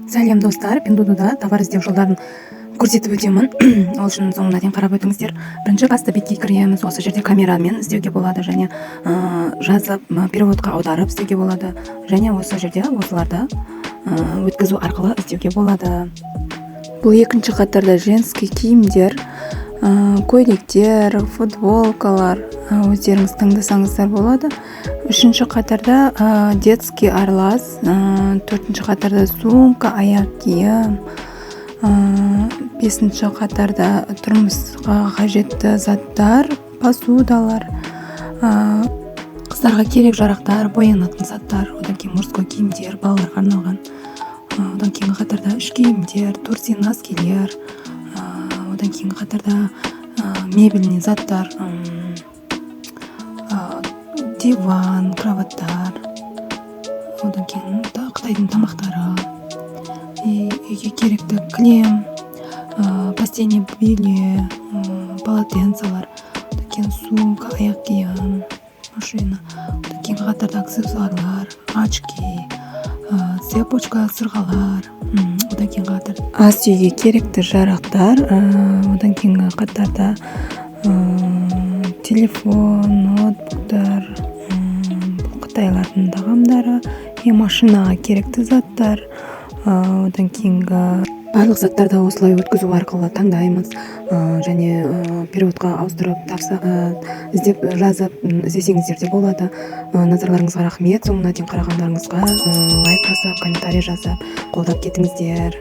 Сәлем, достар! Пиндуодуода товар іздеу жолдарын көрсетіп өтемін. Ол үшін соңына дейін қарап өтіңіздер. Бірінші басты бетке кіреміз. Осы жерде камерамен іздеуге болады және жазып, переводқа аударып іздеуге болады және осы жерде осыларды өткізу арқылы іздеуге болады. Бұл екінші қатарда женский киімдер, көйлектер, футболкалар, өздеріңіз таңдасаңыздар болады. Үшінші қатарда детский аралас, төртінші қатарда сумка, аяқ киім, бесінші қатарда тұрмысқа қажетті заттар, посудалар, қыздарға керек жарақтар, боянатын заттар, одан кейін мужской киімдер, балаларға арналған, одан кейінгі қатарда іш киімдер, трусы, носкилер, одан кейінгі қатарда мебельный заттар, диван, кроваттар, одан кейін қытайдың тамақтары и үйге керекті кілем, постельное белье, полотенцалар, одан кейін сумка, аяқ киім, машина, одан кейінгі қатарда аксессуарлар, очки, цепочка, сырғалар, одан кейінгі қатарда ас үйге керекті жарақтар, одан кейінгі қатарда телефон, ноутбуктар, бұл қытайлардың тағамдары и машинаға керекті заттар, одан кейінгі Барлық заттарды осылай өткізу арқылы таңдаймыз және переводқа ауыстырып тапса, іздеп, жазып, іздесеңіздер де болады. Назарларыңызға рахмет. Соңына дейін қарағандарыңызға. Лайк басып, комментарий жазып, қолдап кетіңіздер.